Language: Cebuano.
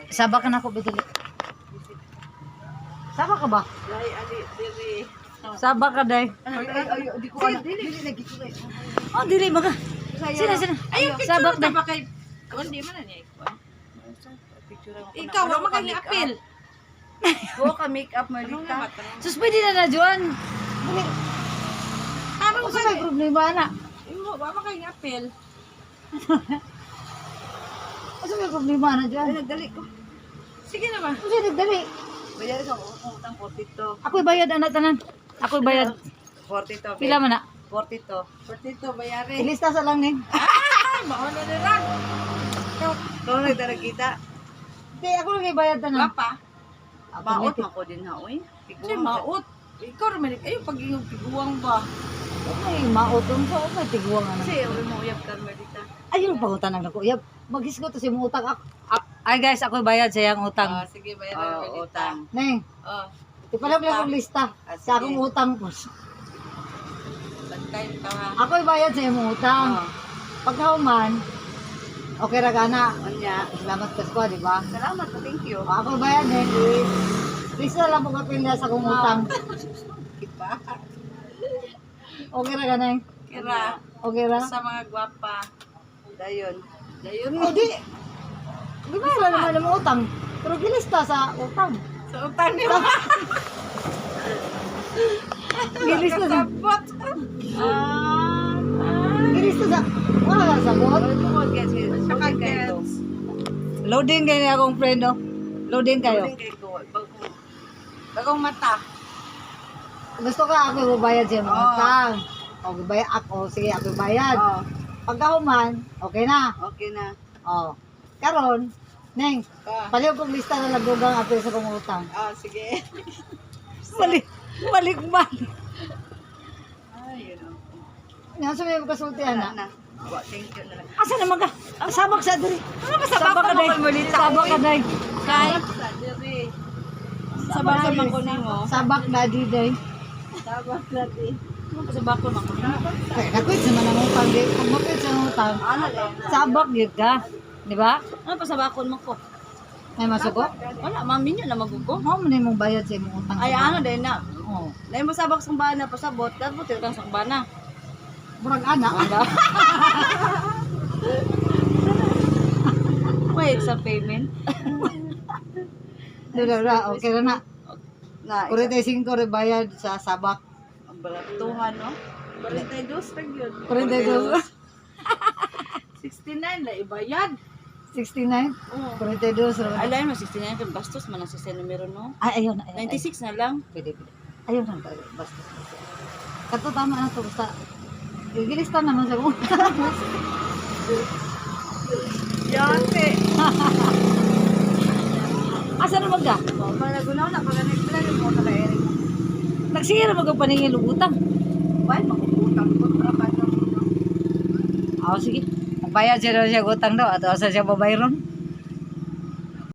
Saba ka na ko bidili. Saba ka ba? Dai ali diri. Saba ka day. Ay, ay, ay, di ko alam. Dili lagi ko. Oh, dili ba ka? Sina sina. Ay, picture Sabak ta day. ba kay Kuan di man na niya ikuan. Picture ako. Ikaw wa man kay apil. Ko ka make up Marita. Sus, pwede na na, Juan. Dili. Tarong Unsa may problema ana? Imo wa man kay apil. Unsa may problema ana, Juan? Ay, nagdali ko. Sige na ba? Unsa nagdali? Bayad sa utang 42. Ako'y bayad ana tanan. Ako'y bayad. 42. Pila man na? 42. 42 bayari. Ilista sa lang ning. Ay, mao na nila. Ikaw nagdala kita. Di ako lang bayad tanan. Papa. Maot man ko din ha, oy. Si maot. Ikaw ra man ayo pagingog tiguang ba. May maot unsa o may tiguang ana. Kasi uri mo uyab ka Marita. Ayun pangutan nako. Yab, maghisgot to si mong utang ako. Ay guys, ako'y bayad sa iyang utang. Ah, sige bayari Oh, Marita. utang. Neng, Oh, ipalog lang akong lista Ah, sa sige. akong utang po. bantay ta ha. Ako'y bayad sa imong utang. Oh. Pagkahuman, okay ra gana. Unya. Salamat ka di ba? Salamat, thank you. O, ako bayad eh. Lista lang po kapila sa akong utang. Iba. Okay ra gana. Kira Okay ra? sa mga gwapa. Dayon. Dayon O di, di ba wala naman ang utang? Pero gilista sa utang. Sa utang ni mo. Gilista sa, Kasabot. Ah. gilista sa, wala ka sabot. Tungod guys. Saka gets. Loading kayo ni akong friend, no? Loading kayo. Loading kayo ko. Bagong Bagong mata. Gusto ka ako ibabayad sa imong Oo. utang. O, bayad ako. Sige, ako bayad. Oh, Pagkahuman, okay na. okay na. O. Karon, Neng, Ah, paliw kong lista na lagugang apil sa kong utang. ah sige. Balik, balik, balik. Ay, yun. Nga sa may magkasulti, ana. Na. Wa, thank you na lang. Asa naman ka? Ang sabak sa diri. Ano ba Sabak ka day. Sabak ka day. Kay sa diri. Sabak sa man ko nimo. Sabak na di day. Sabak natin. Ano ba sabak ko man ko nimo? Kaya nakuit sa man ang utang. Di. Pag makuit sa utang, Ano lang. sabak gyud ka. Di ba? Ano pa sabakon man ko? May masuko? Wala, maminyo na magugo. Mao man imong bayad sa imong utang. Ay, ano din na. Oo. Lain mo sabak sa bana pasabot, dapat utang sa bana. Murag ana. Wait sa payment. Di ba, ba? Okay ra na. Na, 45 re bayad sa sabak. ang baratuhan, no? 42 tag yun. 42. 69 na ibayad. 69? Oo. 42 ra. Ay, lain mo 69 kay bastos man ang sa numero, no? Ay, ayun, ayun. 96 na lang. Pwede, pwede. Ayun lang tayo. Basta. Kato tama na to. Basta. Gilista naman sa kong. Yate. Asa naman ka? Managunaw na pag nagpila yung mo na kay Eric. Nagsira mag ang paningil og utang. Why magutang ko ra pa no? Ah, sige. Magbayad siya daw siya og utang daw. Ato asa siya babayron.